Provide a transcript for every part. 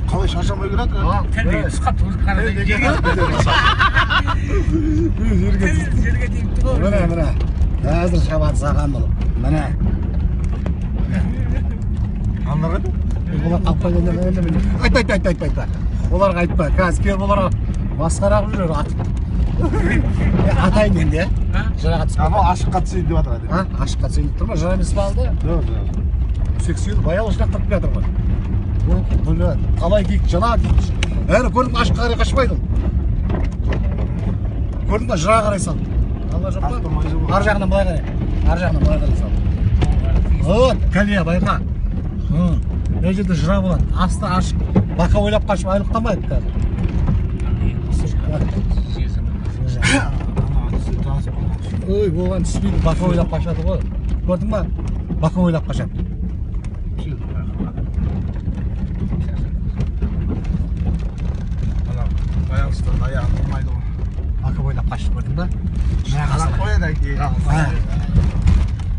Қалай шаршамай келе жатыр? Тіл түсіп қалыпты, өзі қарасаң жерге. Жерге тиіпті ғой. Міне, міне. Қазір шабады саған бұл. Міне. Аналар қайда? Олар қалып қойды енді, міне. Айтпа, айтпа, айтпа, айтпа. Оларға айтпа. Қазір келіп оларға масқара қылып жүр атып. Атайын енді, жыраға түсіп. Анау ашыққа түсейін деп жатыр. А, ашыққа түсейін деп тұр ма? Жыра емес па алды? Жоқ, жоқ. Сексеуіл баяу жинақтап келе жатыр ғой. Бля, талай киік, жына киік. Әрі көрдің бе, ашыққа қарай қашпайды ол. Көрдің бе, жыраға қарай салды. Алла жоқ па? Ар жағынан былай қарай. Ар жағынан былай қарай салды. Вот, кәлия, байқа. Мына жерде жыра болады. Асты ашық. Бақа ойлап қашып айырылып қалмайды қазір. Ой, оған түспейді, бақа ойлап қашады ғой. Көрдің ба? Бақа ойлап қашады. Аяғын тұрмайды ғой. Бақа ойлап қашты, көрдің ба? Қарап қояды әке.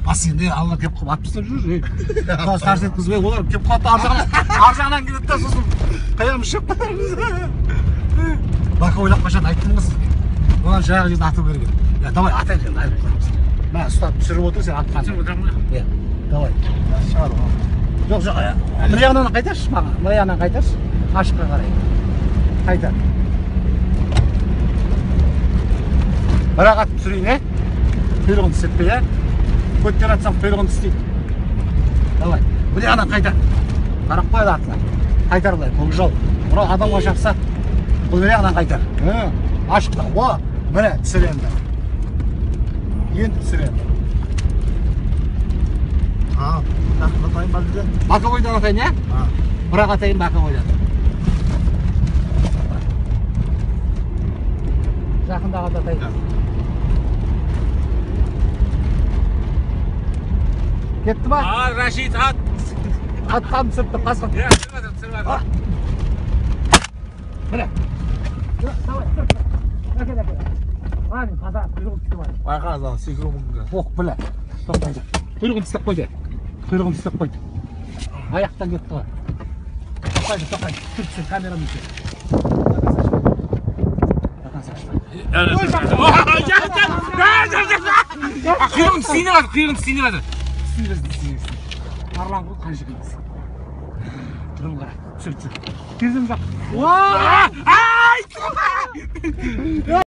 Бас енді алла келіп қалып атып тастап жүр. Тас тарс еткізбей, олар келіп қалады ар жағынан. Ар жағынан келеді да сосын қаямыз шығып қаламыз. Бақа ойлап қашады, айттым ғой сізге. Оған жағы жерде ату керек еді. Я, давай атайық енді, айырып қоямыз. Мә, ұстап түсіріп отыр, сен атқан. Түсіріп отырамын ғой. Иә, давай. Шығар ғой. Жоқ, жоқ, мына жағынан қайтаршы маған. Мына жағынан қайтаршы. Ашыққа қарай. Қайтар. Бірақ атып түсірейін, ә? Құйрығын тістетпей, ә? Көттен атсам құйрығын тістейді. Давай. Мына жағынан қайтар. Қарап қояды артына. Қайтар былай, көкжал. Мынау адамға шапса, бұл мына жағынан қайтар. Ашықта. О, міне түсір енді. Енді түсір енді. А, атайын ба бізде? Боковойдан атайын, ә? Бірақ атайын боковойдан. Жақындағы атайын. Кетті ма? А, Рашид, ат. Атқан түсіріп тұр, қасқа. Иә, түсіріп жатыр, түсіріп жатыр. Міне. Давай, түсір. Әкел, әкел. Әне, таза, құйрығын тістеп алайын. Байқа, азан, секіру мүмкін. Ох, біле. Тоқтайды. Құйрығын тістеп қойды. Құйрығын тістеп қойды. Аяқтан кетті ғой. Тоқтайды, тоқтайды. Түсір, түсір, камерамен түсір. Құйрығын тістейін деп жатыр, құйрығын тістейін деп жатыр. Тістей берсін, тістей берсін. Арлан ғой, қанша екенбіз. Түрін қара. Түсір, түсір. Терезем жақ. Ай!